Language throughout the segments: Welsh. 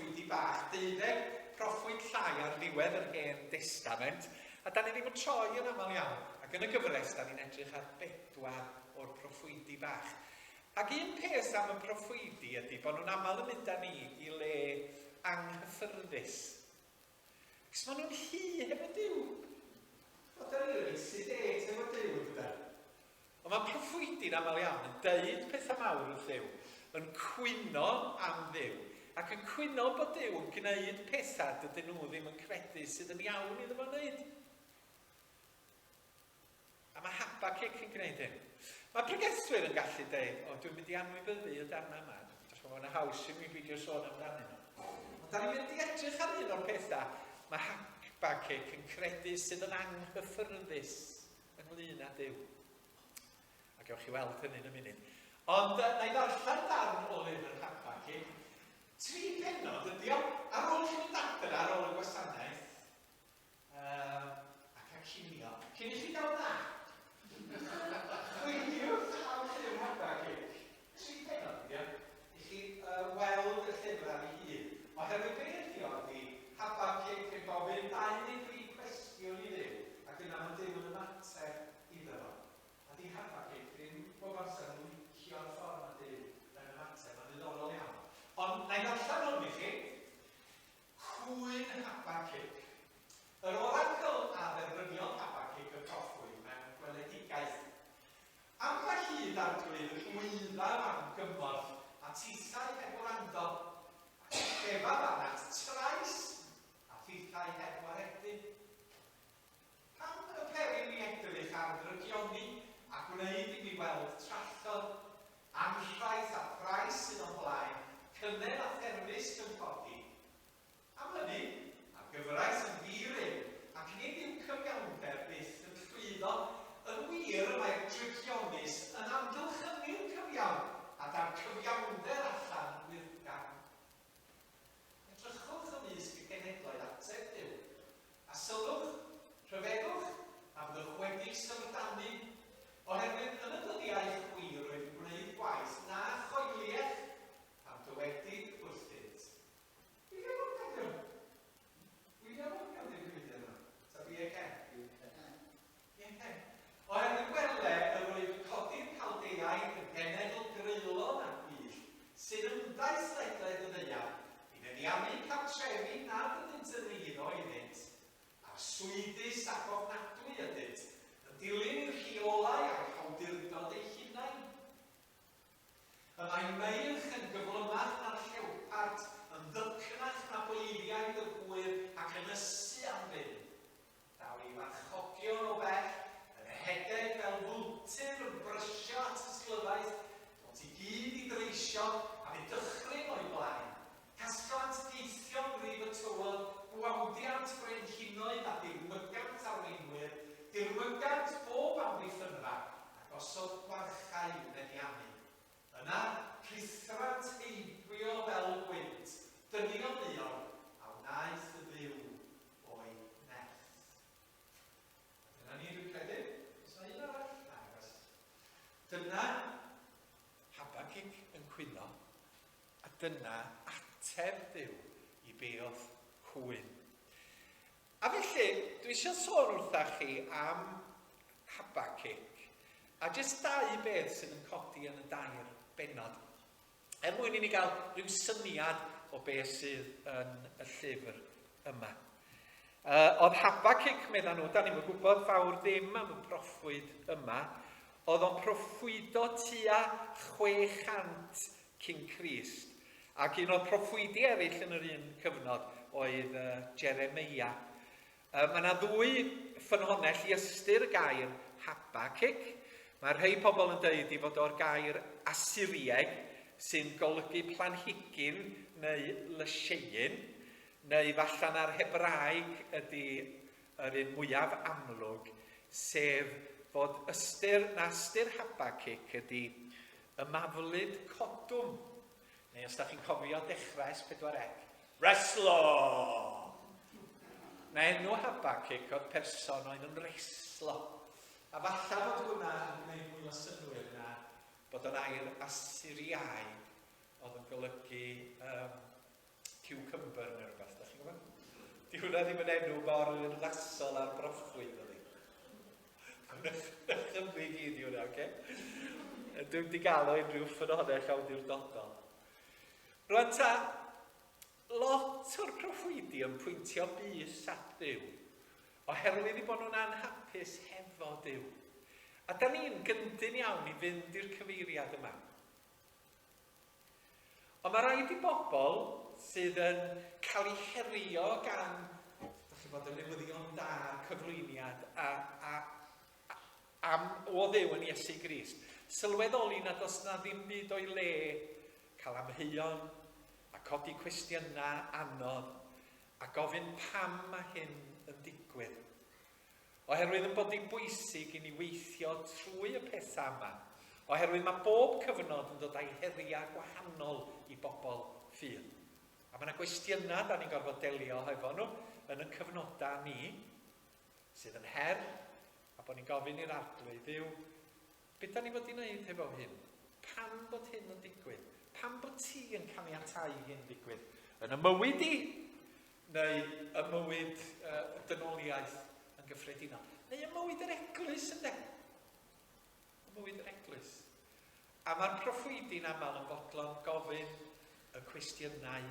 proffwydi bach, deuddeg proffwyd llai ar ddiwedd yr Hen Destament, a da ni ddim yn troi yn aml iawn, ac yn y gyfres da ni'n edrych ar bedwar o'r proffwydi bach. Ac un peth am y proffwydi ydy bod nhw'n aml yn mynd â ni i le anghyffyrddus. Cos maen nhw'n hy hefo Duw. O, da ni reit sedate efo Duw, yn dydan? Ond mae proffwydi'n aml iawn yn deud pethau mawr wrth Dduw, yn cwyno am Dduw, ac yn cwyno bod Duw yn gwneud pethau dydyn nhw ddim yn credu sydd yn iawn iddo fo wneud. A mae Habacuc yn gwneud hyn. Mae pregethwyr yn gallu deud, o, dwi'n mynd i anwybyddu y darnau yma. Dwi'n meddwl haws i mi beidio sôn amdanyn nhw. Ond da ni'n mynd i edrych ar un o'r pethau mae Habacuc yn credu sydd yn anghyffyrddus ynglyn â Duw. A gewch chi weld hynny yn y munud. Ond na i ddarllen darn o lyfr Habacuc. Tri pennod ydi o. Ar ôl chi fynd adra ar ôl y gwasanaeth, Yym, a cael cinio. Cyn i chi gael nap. Chwiliwch am llyfr Habacuc. Tri phennod ydi o. I chi uh, weld y llyfr ar ei hun. Oherwydd be ydi o ydi Habacuc yn gofyn dau neu dri cwestiwn i Dduw, ac yna mae Duw yn ymateb iddo fo. A di Habacuc ddim bob amser yn licio'r ffordd mae Duw yn ymateb. Mae'n ddiddorol iawn. Ond na i ddarllen hwn i chi. Cwyn Habacuc. Yr oracl a dderbyniodd Habacuc y proffwyd mewn gweledigaeth. Am ba hyd, Arglwydd, y gwyddaf am gymorth, a tithau heb wrando, ac y llefaf arnat trais, a thithau heb waredu? Pam y pery mi edrych ar ddrygioni, a gwneud i mi weld trallod? Anrhaith a thrais sydd o'm blaen, cynef a therfysg yn codi. Am hynny, mae'r gyfraith yn ddi-rym, ac nid yw cyfiawnder byth yn llwyddo. Yn wir, y mae'r drygionus yn amgylchynu'r cyfiawn, a daw'r cyfiawnder allan wyrgam. Edrychwch ymysg y cenhedloedd ateb Duw, a sylwch, rhyfeddwch, a byddwch wedi syfrdanu, oherwydd yn y dyddiau chwi rwyf yn gwneud gwaith na choeliech, pan dywedid wrthynt, William Morgan 'di o? William Morgan 'di'r cyfeithiad yma? Ta B.A. Ken? Ie, Ken. Oherwydd wele, yr wyf yn codi'r Caldeaid yn genedl greulon a gwyllt, sy'n ymdaith ledled y ddaear, i feddiannu cartrefi nad ydynt yn eiddo iddynt, arswydus ac ofnadwy ydynt, yn dilyn eu rheolau a'u hawdurdod eu hunain. Y mae meirch yn gyflymach na'r llewpart, yn ddycnach na bleiddiaid yr hwyr, ac yn ysu am fynd. Daw ei farchogion o bell, yn ehedeg fel fwltur yn brysio at ysglyfaeth, dont i gyd i dreisio, a fydd dychryn o'u blaen. Casglant deithion rif y tywod, gwawdiant brenhinoedd a dirmygant arweinwyr, dirmygant bob amddiffynfa, a gosod gwarchau i'w meddiannu. Yna, rhuthrant heibio fel gwynt, dynion dduon, a wnaeth y Dduw o'i nerth. A dyna ni, dwi'n credu. Oes yna un arall? Nag oes. Dyna Habacuc yn cwyno, a dyna ateb Duw i be oedd cwyn. A felly, dwi eisiau sôn wrtha chi am Habacuc, a jyst dau beth sydd yn codi yn y dair bennod. Er mwyn i ni gael rhyw syniad o beth sydd yn y llyfr yma. Uh, oedd Habacuc, medda nhw, da ni'n gwybod fawr ddim am y proffwyd yma, oedd o'n proffwydo tua 600 cyn Crist. Ac un o'r proffwydi eraill yn yr un cyfnod oedd uh, Jeremeia. Yy, mae yna ddwy ffynhonnell i ystyr y gair Habacuc. Mae rhai pobl yn dweud ei fod o'r gair Asyrieg sy'n golygu planhigyn neu lysieuyn, neu falle na'r Hebraeg ydy yr un mwyaf amlwg, sef fod ystyr, na ystyr Habacuc ydy ymaflyd codwm. Neu os da chi'n cofio dechrau S4C, Reslo! Na enw Habacuc oedd person oedd yn reslo. A falle fod hwnna yn gwneud mwy o synnwyr na bod o'n air Asyriaid oedd yn golygu um, Cucumber neu rhywbeth, da chi'n gwybod? Di hwnna ddim yn enw mor urddasol ar broffwyd, ydy. Dychymyg i di hwnna, oce? Okay? Dwi'n di gael o unrhyw ffynhonnell awdurdodol. Rwan ta, lot o'r proffwydi yn pwyntio bys at Dduw, oherwydd i bod nhw'n anhapus hefo Duw. A da ni'n gyndyn iawn i fynd i'r cyfeiriad yma. Ond mae rhaid i bobl sydd yn cael eu herio gan, da chi'n bod, y newyddion da, cyflwyniad a, a, a, am o Dduw yn Iesu Grist, sylweddoli nad oes na ddim byd o'i le, cael amheuon a codi cwestiynau anodd a gofyn pam mae hyn yn digwydd. Oherwydd yn bod hi'n bwysig i ni weithio trwy y pethau yma, oherwydd mae bob cyfnod yn dod â'i heriau gwahanol i bobl ffydd. A mae yna gwestiynau da ni'n gorfod delio hefo nhw yn y cyfnodau ni, sydd yn her, a bod ni'n gofyn i'r Arglwydd Dduw, Be da ni fod i wneud hefo hyn? Pam bod hyn yn digwydd? Pam bod ti yn caniatáu hyn ddigwydd? Yn y mywyd i, neu y mywyd uh, dynoliaeth yn gyffredinol, neu y mywyd yr eglwys ynde? Y mywyd yr eglwys. A mae'r proffwydi'n aml yn fodlon gofyn y cwestiynau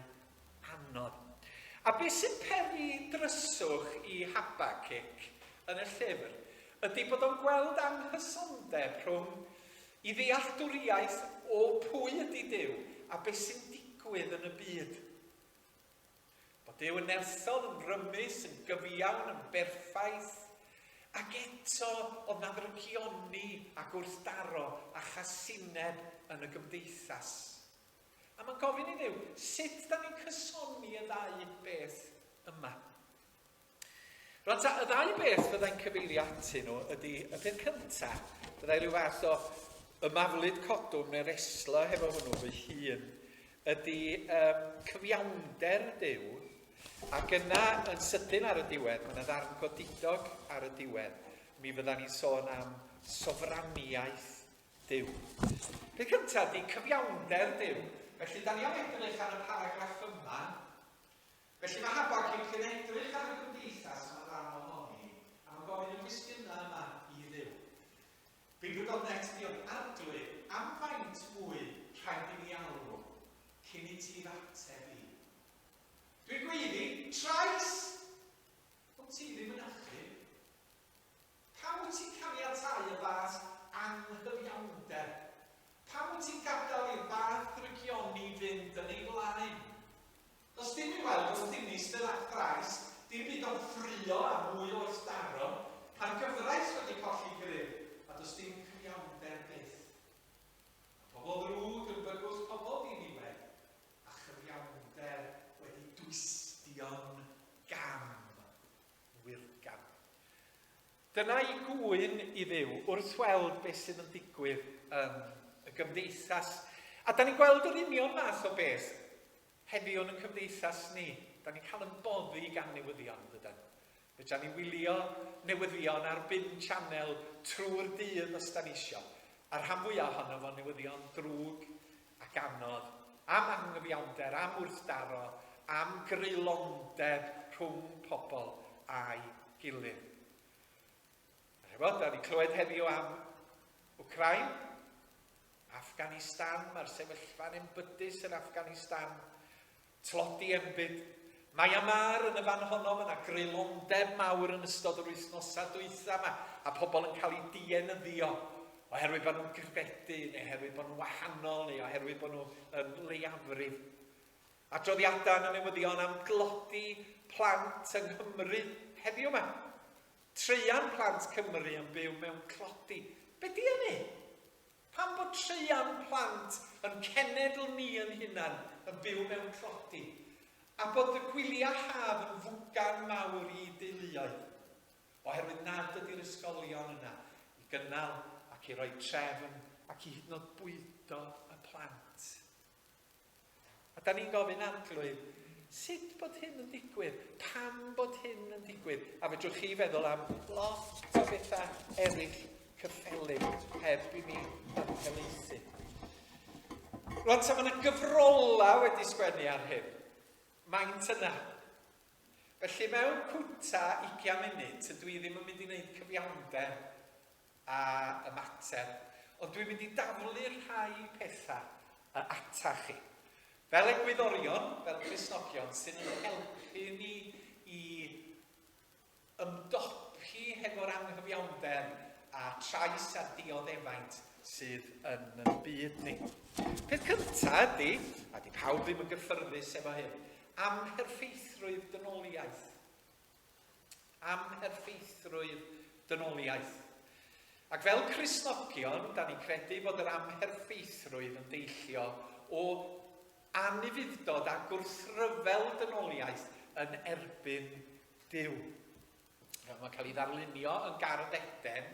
anodd. A beth sy'n peri dryswch i Habacuc yn y llyfr ydy bod o'n gweld anghysondeb rhwng i ddealltwriaeth o pwy ydy Duw a beth sy'n digwydd yn y byd. Bod Duw yn nerthol, yn rymus, yn gyfiawn, yn berffaith, ac eto oedd 'na ddrygioni a gwrthdaro a chasineb yn y gymdeithas. A mae'n gofyn i Dduw, sut da ni'n cysoni y ddau beth yma? Rwan ta, y ddau beth fyddai'n cyfeirio atyn nhw ydy, y peth cyntaf, fyddai rhyw fath o ymaflyd codwm neu reslo hefo hwnnw fy hun, ydy um, cyfiawnder Duw, ac yna yn sydyn ar y diwedd, mae yna ddarn godidog ar y diwedd, mi fydda ni'n sôn am sofraniaeth Duw. Peth cyntaf ydy cyfiawnder Duw. Felly, da ni am edrych ar y paragraff yma. Felly mae Habacuc yn edrych ar y gymdeithas mae'n rhan ohoni, a mae'n gofyn y cwestiynau yma i Dduw. Beibl.net ydi ond Arglwydd, am faint mwy rhaid i mi alw cyn i ti f'ateb i? Dwi'n gweiddi, trais! Ond ti ddim yn achub. Pam wyt ti'n caniatáu y fath anghyfiawnder? Pam wyt ti'n gadael i'r fath ddrygioni fynd yn ei flaen? Does dim i'w weld ond dinistr a thrais, dim byd ond ffraeo a mwy o wrthdaro. Mae'r gyfraith wedi colli grym, a does dim cyfiawnder byth. Mae pobl ddrwg yn bygwth pobl diniwed, a chyfiawnder wedi dwystio'n gam wirgam. Dyna i gŵyn i Dduw wrth weld beth sydd yn digwydd yn y gymdeithas. A da ni'n gweld yr union fath o beth heddiw yn y cymdeithas ni. Da ni'n cael yn boddi gan newyddion, dydan. Fedra ni wylio newyddion ar bin channel trwy'r dydd os da ni isio. A rhan fwyaf ohono fo newyddion drwg ac anodd, am anghyfiawnder, am wrthdaro, am greulondeb rhwng pobl a'i gilydd. A chibod, da ni clywed heddiw am Wcrain, Afghanistan, mae'r sefyllfa'n enbydus yn Afghanistan, Tlodi enbyd. Myanmar yn y fan honno, mae yna greulondeb mawr yn ystod yr wythnosau dwytha yma, a pobl yn cael eu dienyddio oherwydd bod nhw'n credu, neu oherwydd bod nhw'n wahanol, neu oherwydd bod nhw yn leiafrif. Adroddiadau yn y newyddion am glodi plant yng Nghymru heddiw yma. Traean plant Cymru yn byw mewn tlodi. Be di hynny? Pam bod traean plant yn cenedl ni yn hunan yn byw mewn tlodi, a bod y gwyliau haf yn fwgan mawr i deuluoedd, oherwydd nad ydy'r ysgolion yna i gynnal ac i roi trefn ac i hyd yn oed bwydo y plant. A da ni'n gofyn Arglwydd, sut bod hyn yn digwydd? Pam bod hyn yn digwydd? A fedrwch chi feddwl am lot o bethau eraill cyffelyb heb i mi ymhelaethu. Rwan ta, mae yna gyfrolau wedi sgwennu ar hyn. Maint yna. Felly mewn cwta 20 munud, tydw i ddim yn mynd i wneud cyfiawnder a ymateb, ond dwi'n mynd i daflu rhai pethau ata chi. Fel egwyddorion, fel Cristnogion, sy'n yn helpu ni i ymdopi hefo'r anghyfiawnder a trais a dioddefaint sydd yn yn byd ni. Peth cyntaf ydy, a di pawb ddim yn gyffyrddus efo hyn, amherffeithrwydd dynoliaeth. Amherffeithrwydd dynoliaeth. Ac fel Cristnogion, da ni'n credu fod yr amherffeithrwydd yn deillio o anufudd-dod a gwrthryfel dynoliaeth yn erbyn Duw. Mae'n cael ei ddarlunio yn Gardd Eden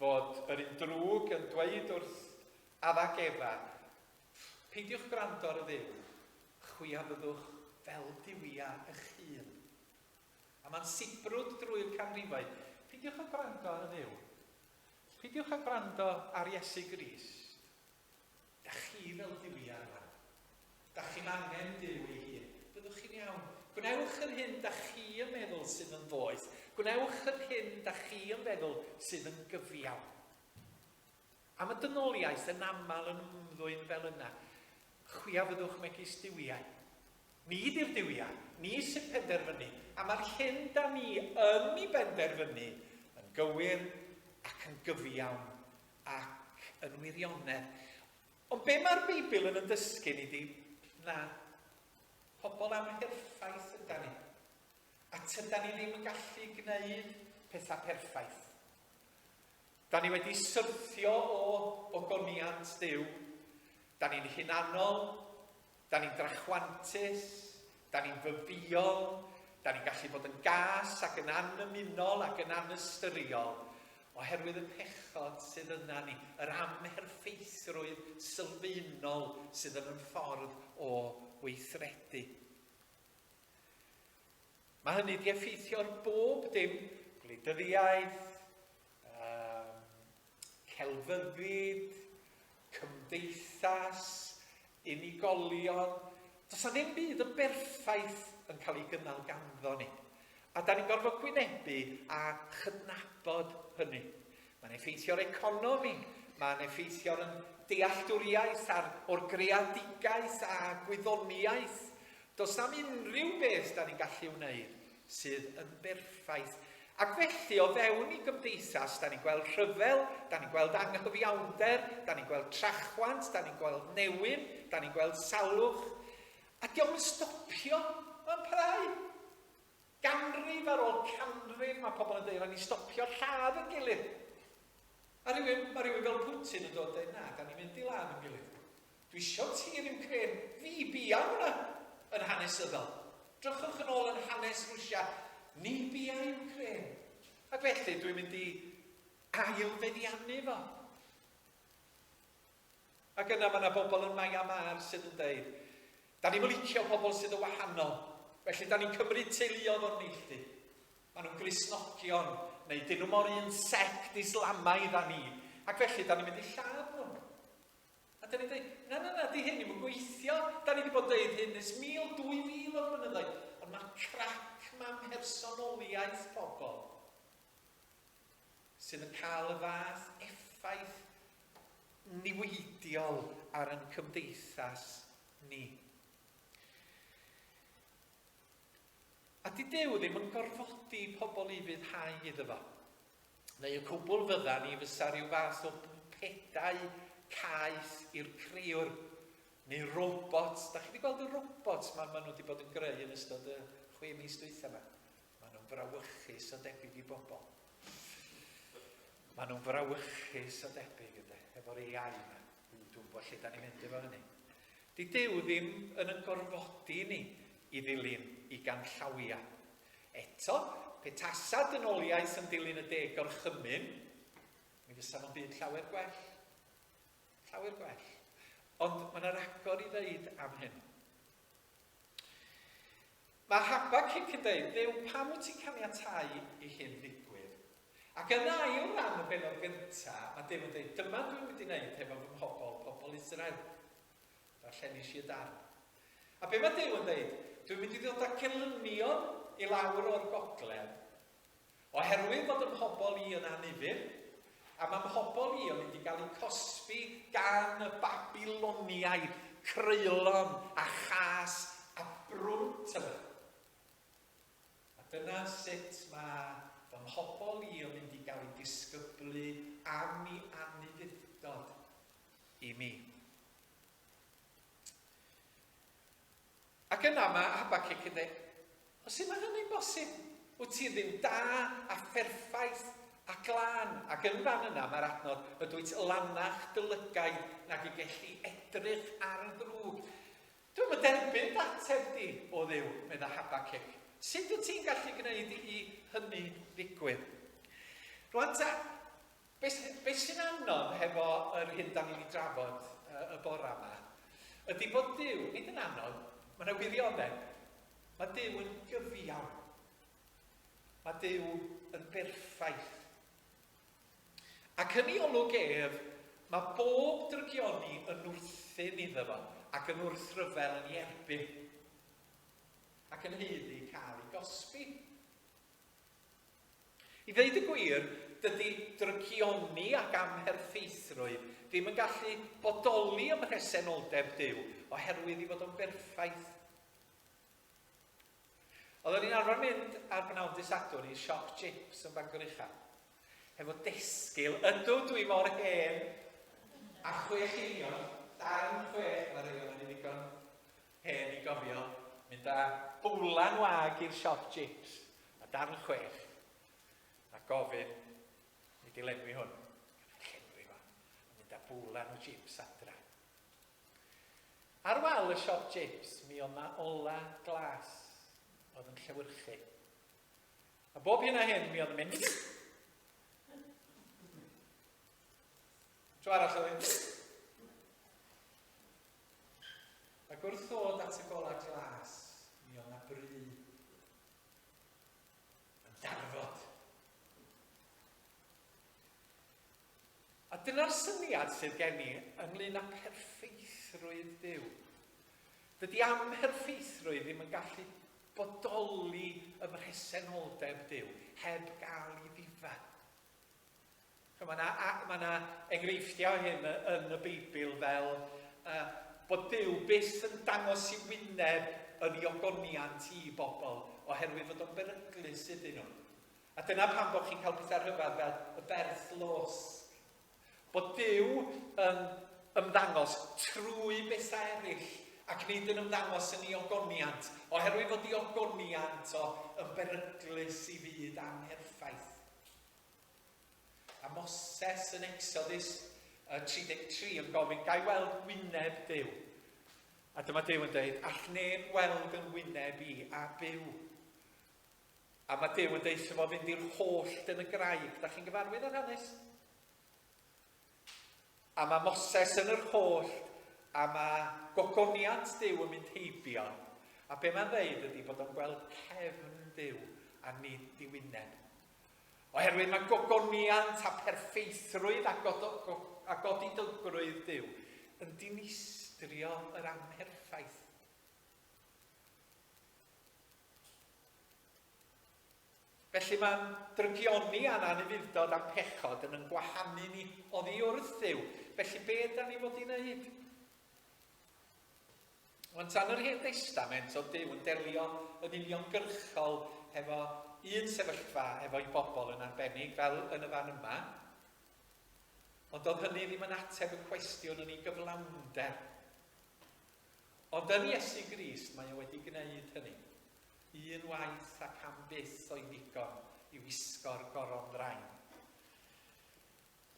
fod yr un drwg yn dweud wrth Adda ac Efa, peidiwch gwrando ar y Dduw, chwi a fyddwch fel duwiau eich hun. A mae'n sibrwd drwy'r canrifoedd. Peidiwch â gwrando ar y Dduw. Peidiwch â gwrando ar Iesu Grist. Da chi fel duwiau rwan. Da chi'n angen Duw ei hun. Byddwch chi'n iawn. Gwnewch yr hyn da chi yn meddwl sydd yn ddoeth. Gwnewch yr hyn da chi yn feddwl sydd yn gyfiawn. A mae dynoliaeth yn aml yn ymddwyn fel yna. Chwi a fyddwch megis duwiau. Ni di'r duwiau, ni sy'n penderfynu, a mae'r hyn da ni yn ei benderfynu yn gywir ac yn gyfiawn ac yn wirionedd. Ond be mae'r Beibl yn yn dysgu ni di, na, pobl amherffaith yda ni. A tyda ni ddim yn gallu gwneud pethau perffaith. Da ni wedi syrthio o ogoniant Duw. Da ni'n hunanol, da ni'n drachwantus, da ni'n fyfiol, da ni'n gallu bod yn gas ac yn annymunol ac yn anystyriol oherwydd y pechod sydd yna ni, yr amherffeithrwydd sylfaenol sydd yn yn ffordd o weithredu. Mae hynny wedi effeithio ar bob dim, gwleidyddiaeth, um, celfyddyd, cymdeithas, unigolion. Does na ddim byd yn berffaith yn cael ei gynnal ganddo ni. A da ni'n gorfod gwynebu a chydnabod hynny. Mae'n effeithio'r economi, mae'n effeithio'r dealltwriaeth ar, o'r greadigaeth a gwyddoniaeth. Does na'm unrhyw beth da ni'n gallu wneud sydd yn berffaith. Ac felly, o fewn i gymdeithas, da ni'n gweld rhyfel, da ni'n gweld anghyfiawnder, da ni'n gweld trachwant, da ni'n gweld newyn, da ni'n gweld salwch. A dio'm yn stopio, mae'n parhau. Ganrif ar ôl canrif mae pobl yn dweud, rhaid ni stopio lladd yn gilydd. A rhywun, mae rhywun fel Putin yn dod dweud, na, da ni'n mynd i ladd yn gilydd. Dwi isio tir Ukraine, fi bia hwnna yn hanesyddol. Drychwch yn ôl yn hanes Rwsia, ni bia Ukraine. Ac felly dwi'n mynd i ailfeddiannu fo. Ac yna mae yna bobl yn Myanmar sydd yn deud, da ni'n licio pobl sydd yn wahanol, felly da ni'n cymryd teuluodd o'r neilltu. Maen nhw'n Gristnogion, neu dyn nhw mor un sect Islamaidd â ni, ac felly da ni'n mynd i lladd nhw. A da ni'n dweud, na, na, na, di hyn ddim yn gweithio. Da ni wedi bod yn dweud hyn ers 1000, 2000 o flynyddoedd. Ond mae crac ma mhersonoliaeth pobl sydd yn cael y fath effaith niweidiol ar ein cymdeithas ni. A di Duw ddim yn gorfodi pobl i fyddhau iddo fo. Neu y cwbl fydda ni fysa rhyw fath o bwpedau caeth i'r crëwr, neu robots. Da chi wedi gweld y robots ma, ma nhw wedi bod yn greu yn ystod y chwe mis dwytha yma? Maen nhw'n frawychus o debyg i bobl. Maen nhw'n frawychus o debyg, ynde, efo'r AI yma. Dwi'n gwybod lle da ni'n mynd efo hynny. Di Duw ddim yn yn gorfodi ni i ddilyn i ganllawiau. Eto, pe tasa dynoliaeth yn dilyn y deg gorchymyn, mi fysa fo'n byd llawer gwell. Llawer gwell. Ond mae yna ragor i ddeud am hyn. Mae Habacuc yn dweud, Dduw, pam wyt ti'n caniatáu i hyn ddigwydd? Ac yn ail ran y bennod gyntaf, mae Duw yn dweud, dyma dwi'n mynd i wneud hefo fy mhobl, pobl Israel. Darllenis i y darn. A be mae Duw yn dweud? Dwi'n mynd i ddod â celynion i lawr o'r gogledd, oherwydd fod 'y mhobl i yn anufudd, a mae 'mhobl i yn mynd i gael eu cosbi gan y Babiloniaid creulon a chas a brwnt yma. A dyna sut mae fy mhobl i yn mynd i gael eu disgyblu am i anufudd-dod i mi. Ac yna mae Habacuc yn dweud, o sut mae hynny'n bosib? Wyt ti'n Dduw da a pherffaith a glân. Ac yn fan yna mae'r adnod, ydw wyt lanach dy lygaid nag y gelli edrych ar ddrwg. Dwi'm yn derbyn dy ateb di, o Dduw, medda Habacuc. Sut wyt ti'n gallu gwneud i hynny ddigwydd? Rwan ta, Be, be sy'n anodd hefo yr hyn da ni wedi drafod y bora yma, ydy bod Duw, nid yn anodd, mae yna wirionedd, mae Duw yn gyfiawn. Mae Duw yn berffaith. Ac yn ei olwg ef, mae bob drygioni yn wrthyn iddo fo ac yn wrthryfel yn ei erbyn ac yn haeddu cael ei gosbi. I ddeud y gwir, dydy drygioni ac amherffeithrwydd ddim yn gallu bodoli ym mhresenoldeb Duw oherwydd ei fod o'n berffaith. Oeddwn i'n arfer mynd ar bnawn dy Sadwrn i siop chips yn Bangor Ucha. Hefo desgil, ydw dwi mor hen, a chwech einioes, darn chwech, mae rhai o'n i ddigon hen i gofio mynd â bowlan wag i'r siop chips a darn chwech a gofyn i di lenwi hwn. Llenwi fo. A mynd â bowlan o chips adra. Ar wal y siop chips, mi oedd na ola glas oedd yn llewyrchu. A bob hyn a hyn, mi oedd yn mynd... Tro arall oedd yn... Ac wrth ddod at y golau glas, mi oedd 'na bry yn darfod. A dyna'r syniad sydd gen i ynglyn â pherffeithrwydd Duw. Dydy amherffeithrwydd ddim yn gallu bodoli ym mhresenoldeb Duw heb gael ei ddifa. Mae yna, mae yna enghreifftiau o hyn yn y Beibl fel uh, bod Duw byth yn dangos i wyneb yn ei ogoniant i bobl oherwydd fod o'n beryglus iddyn nhw. A dyna pam bod chi'n cael pethau rhyfedd fel y berth losg. Bod Duw yn ymddangos trwy bethau eraill ac nid yn ymddangos yn ei ogoniant, oherwydd fod ei ogoniant o yn beryglus i fyd amherffaith. A Moses yn Exodus 33 yn gofyn, gai weld wyneb Duw? A dyma Duw yn dweud, all neb weld yn wyneb i a byw. A mae Duw yn deutha fo fynd i'r hollt yn y graig. Da chi'n gyfarwydd â'r hanes? A mae Moses yn yr hollt, a mae gogoniant Duw yn mynd heibio. A be mae'n dweud ydy bod o'n gweld cefn Duw a nid diwyneb. Oherwydd mae gogoniant a pherffeithrwydd a, godo, go, a godidowgrwydd Duw yn dinistrio yr amherffaith. Felly mae'n drygioni a'n anufudd-dod a'n pechod yn yn gwahanu ni oddi wrth Dduw. Felly be da ni fod i wneud? Ond tan yr Hen Destament, oedd Duw yn delio yn uniongyrchol hefo un sefyllfa efo'i bobl yn arbennig, fel yn y fan yma. Ond oedd hynny ddim yn ateb y cwestiwn yn ei gyflawnder. Ond yn Iesu Grist mae o wedi gwneud hynny. Un waith ac am byth o'i ddigon i wisgo'r goron ddrain.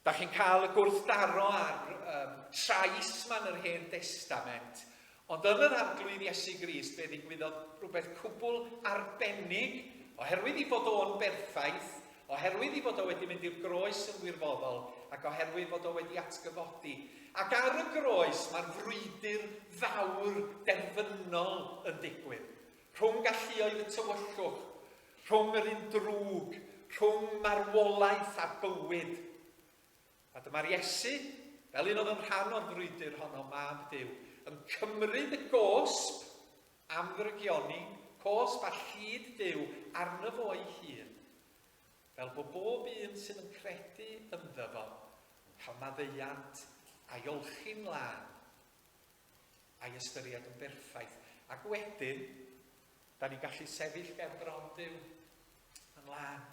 Da chi'n cael y gwrthdaro a'r um, trais ma yn yr Hen Destament, ond yn yr Arglwydd Iesu Grist fe ddigwyddodd rhywbeth cwbl arbennig, oherwydd i fod o'n berffaith, oherwydd i fod o wedi mynd i'r groes yn wirfoddol, ac oherwydd fod o wedi atgyfodi. Ac ar y groes mae'r frwydr fawr derfynol yn digwydd, rhwng galluoedd y tywyllwch, Rhwng yr un drwg, rhwng marwolaeth a bywyd. A dyma'r Iesu, fel un oedd yn rhan o'r frwydr honno, Mab Duw, yn cymryd y gosb Am ddrygioni, cosb a llid Duw arno fo ei hun, fel bod bob un sydd yn credu ynddo fo yn cael maddeuant a'i olchi'n lân a'i ystyried yn berffaith. Ac wedyn, da ni'n gallu sefyll ger bron Duw yn lân.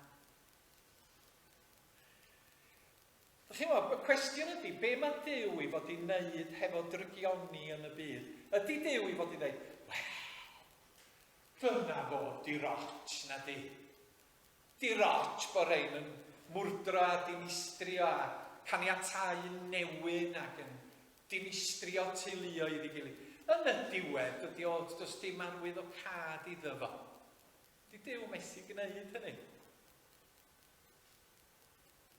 Chi'n gwybod, y cwestiwn ydy, be mae Duw i fod i wneud hefo drygioni yn y byd? Ydy Duw i fod i ddeud, wel, dyna fo, di rot na di. Di rot bod rhain yn mwrdro a dinistrio a caniatáu newyn ac yn dinistrio teuluoedd i gilydd. Yn y diwedd, dydy o, does dim arwydd o cad iddo fo. Di Duw methu gwneud hynny.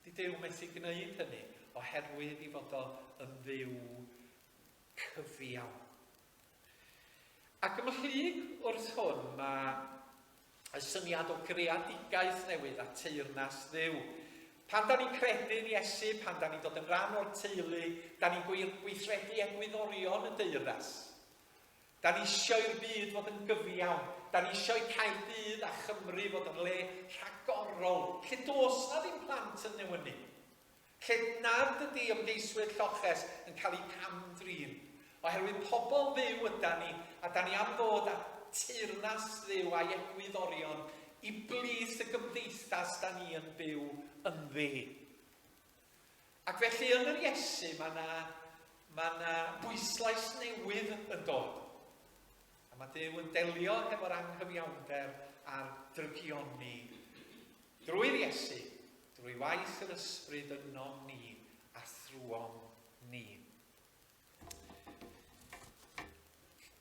Di Duw methu gwneud hynny oherwydd i fod o yn Dduw cyfiawn. Ac ymhlyg wrth hwn mae y syniad o greadigaeth newydd a teyrnas Dduw. Pan da ni'n credu'n Iesu, pan da ni'n dod yn rhan o'r teulu, da ni'n gweithredu egwyddorion y deyrnas. Da ni isio i'r byd fod yn gyfiawn. Da ni isio i Caerdydd a Chymru fod yn le rhagorol, lle does na ddim plant yn newynu. Lle nad ydy ymgeiswyr lloches yn cael eu cam-drin. Oherwydd pobl Dduw yda ni, a da ni am ddod â teyrnas Dduw a'i egwyddorion i blith y gymdeithas da ni yn byw ynddi. Ac felly yn yr Iesu mae yna mae yna bwyslais newydd yn dod. A mae Duw yn delio hefo'r anghyfiawnder a'r drygioni drwy'r Iesu, drwy waith yr Ysbryd ynom ni a thrwom ni.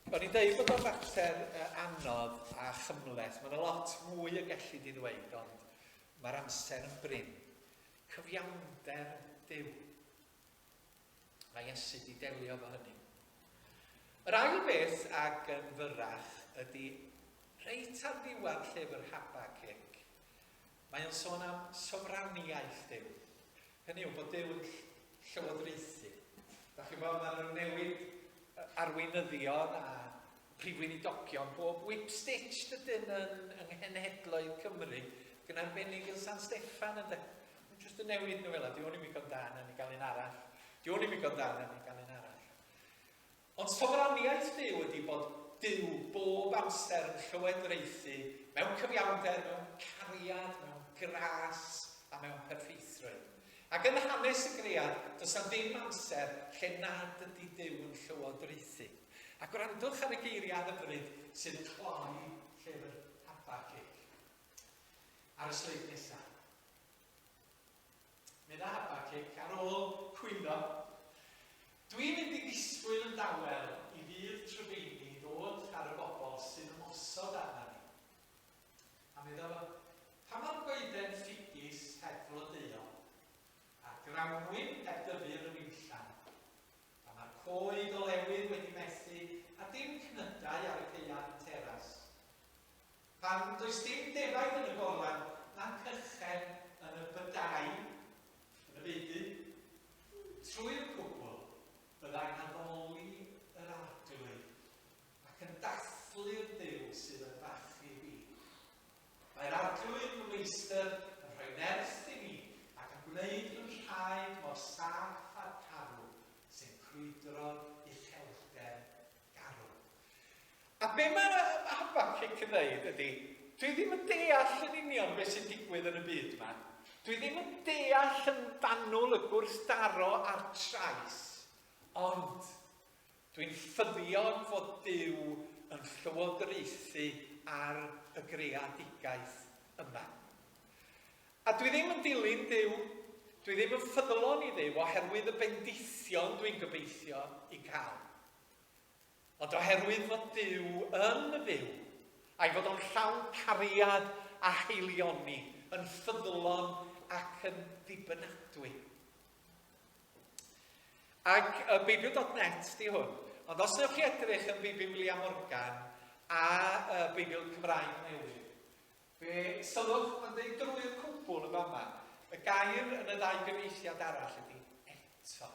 O'n i'n dweud bod o'n fater anodd a chymhleth. Mae yna lot mwy y gellid i ddweud, ond mae'r amser yn brin. Cyfiawnder Duw. Mae Iesu wedi delio efo hynny. Yr ail beth ag yn fyrrach ydy reit ar ddiwedd llyfr Habacuc, mae o'n sôn am sofraniaeth Duw. Hynny yw bod Duw yn llywodraethu. Da chi'n gwybod, maen nhw'n newid arweinyddion a Prif Weinidogion bob whip stitch dydyn yn yng nghenhedloedd Cymru, ac yn arbennig yn San Steffan ynde. Nhw'n jyst yn newid nhw fel 'a, di hwn i'm ddigon da, na ni gael un arall. Di hwn i'm ddigon da, na ni gael un arall. Ond sofraniaeth Duw ydy bod Duw bob amser yn llywodraethu mewn cyfiawnder, mewn cariad, mewn gras a mewn perffeithrwydd. Ac yn hanes y gread, does 'na ddim amser lle nad ydy Duw yn llywodraethu. A gwrandwch ar y geiriau hyfryd sydd yn cloi llyfr Habacuc. Ar y sleid nesaf. Medda Habacuc, ar ôl cwyno, Dwi'n mynd i ddisgwyl yn dawel i ddydd tryfeini ddod ar y bobl sy'n ymosod arna ni. A medda fo, Pa mor goeden ffigys heb flodeuo, a'r grawnwin heb dyfu yn y winllan, A mae'r coed olewydd wedi methu a dim cnydau ar y caeau teras. Pan does dim defaid yn y gorlan na'n cychen yn y bydau, yn y beudy, trwy'r cwbl byddai'n addoli yr Arglwydd ac yn dathlu'r Duw sydd yn fachu fi. Mae'r Arglwydd fy Meistr yn rhoi nerth i mi ac yn gwneud fy nhraed mor saff â'r carw sy'n crwydro'r uchelder garw. A be mae Habacuc yn dweud ydy, dwi ddim yn deall yn union beth sy'n digwydd yn y byd yma. Dwi ddim yn deall yn fanwl y gwrthdaro a'r trais, ond Dwi'n ffyddiog fod Duw yn llywodraethu ar y greadigaeth yma. A dwi ddim yn dilyn Duw, dwi ddim yn ffyddlon i Dduw oherwydd y bendithion dwi'n gobeithio i cael. Ond oherwydd fod Duw yn fyw, a'i fod o'n llawn cariad a haelioni, yn ffyddlon ac yn ddibynadwy. Ac uh, Beibl.net di hwn. Ond os wnewch chi edrych yn Beibl William Morgan a uh, Beibl Cymraeg Newydd, fe sylwch, mae'n dweud drwy'r cwbl yn fama, y gair yn y ddau gyfieithiad arall ydy eto.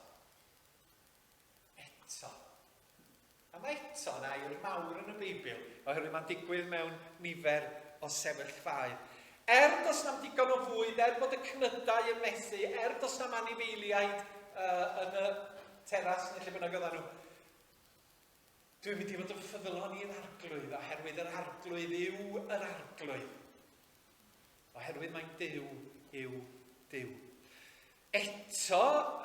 Eto. A mae eto yn air mawr yn y Beibl, oherwydd mae'n digwydd mewn nifer o sefyllfaoedd. Er does na'm digon o fwyd, er bod y cnydau yn methu, er does na'm anifeiliaid uh, yn y teras neu lle bynnag oedden nhw, dwi'n mynd i fod yn ffyddlon i'r arglwydd, oherwydd yr arglwydd yw yr arglwydd. Oherwydd mae'n Duw yw Duw. Eto,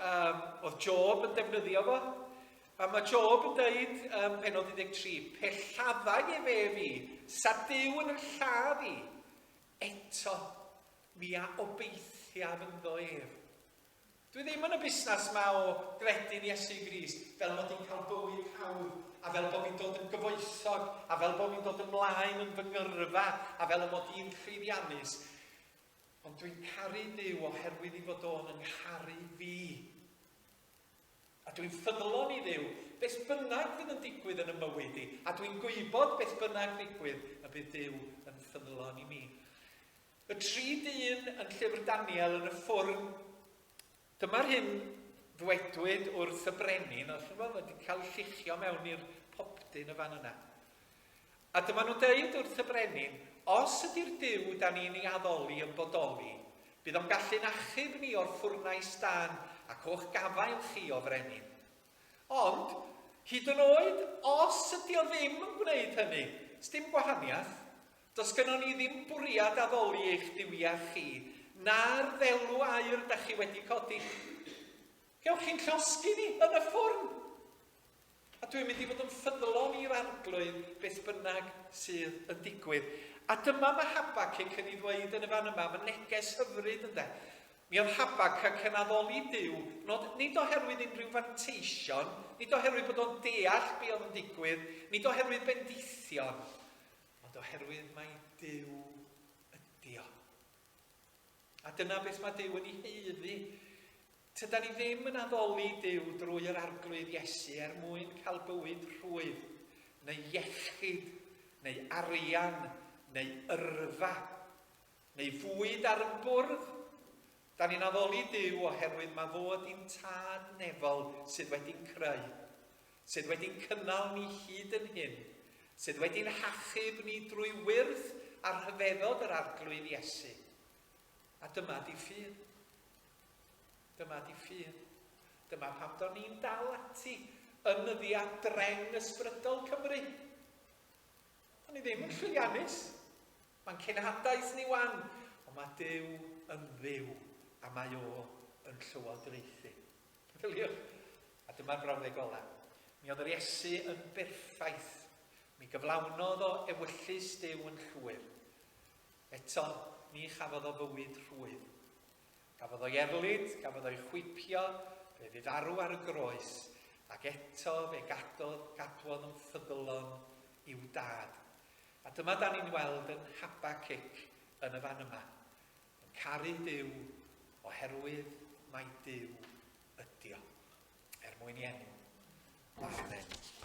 um, oedd Job yn defnyddio fo, a mae Job yn dweud ym um, penod 13, pe lladdai efe fi, sa Duw yn y lladd i, eto, mi a obeithiaf ynddo ef. Dwi ddim yn y busnes 'ma o gredu'n Iesu Grist fel mod i'n cael bywyd hawdd a fel bod fi'n dod yn gyfoethog a fel bod fi'n dod ymlaen yn fy ngyrfa a fel y mod i'n llwyddiannus. Ond dwi'n caru Duw oherwydd i fod o'n yng ngharu fi. A dwi'n ffyddlon i Dduw, beth bynnag fydd yn digwydd yn y mywyd i, a dwi'n gwybod beth bynnag ddigwydd y bydd Duw yn ffyddlon i mi. Y 3 dyn yn llyfr Daniel yn y ffwrn. Dyma'r hyn ddwedwyd wrth y brenin, oedd chymod, wedi cael lluchio mewn i'r popdyn y fan yna. A dyma nhw'n deud wrth y brenin, os ydy'r Duw da ni'n ei addoli yn bodoli, bydd o'n gallu'n achub ni o'r ffwrnais dân ac o'ch gafael chi o frenin. Ond, hyd yn oed os ydy o ddim yn gwneud hynny, sdim gwahaniaeth. Does gynnon ni ddim bwriad addoli eich duwiau chi, na'r ddelw aur da chi wedi codi. Gewch chi'n llosgi ni yn y ffwrn. A dwi'n mynd i fod yn ffyddlon i'r arglwydd beth bynnag sydd yn digwydd. A dyma mae Habacuc yn ei ddweud yn y fan yma, mae neges hyfryd ynde. Mi oedd Habacuc yn addoli Duw, nod, nid oherwydd unrhyw fanteision, nid oherwydd bod o'n deall be oedd yn digwydd, nid oherwydd bendithion, Ond oherwydd mai Duw ydy o. A dyna beth mae Duw yn ei haeddu. Tydan ni ddim yn addoli Duw drwy yr Arglwydd Iesu er mwyn cael bywyd rhwydd, neu iechyd, neu arian, neu yrfa, neu fwyd ar y bwrdd. Da ni'n addoli Duw oherwydd mae fo ydy'n tad nefol sydd wedi'n creu, sydd wedi'n cynnal ni hyd yn hyn, sydd wedi'n hachub ni drwy wyrth a rhyfeddod yr Arglwydd Iesu. A dyma di ffydd. Dyma di ffydd. Dyma pam do'n ni'n dal ati yn nyddiau dreng ysbrydol Cymru. O'n ni ddim yn llwyddiannus. Mae'n cenhadaeth ni wan, ond mae Duw yn Dduw, a mae o yn llywodraethu. Meddyliwch. A dyma'r brawddeg ola. Mi oedd yr Iesu yn berffaith. Mi gyflawnodd o ewyllys Duw yn llwyr. Eto, ni chafodd o fywyd rhwydd. Gafodd o'i erlid, gafodd o'i chwipio, fe fu farw ar y groes, ac eto fe gadodd, gadwodd yn ffyddlon i'w dad. A dyma da ni'n weld yn Habacuc yn y fan yma, yn caru Duw oherwydd mai Duw ydi o, er mwyn i enw. Amen.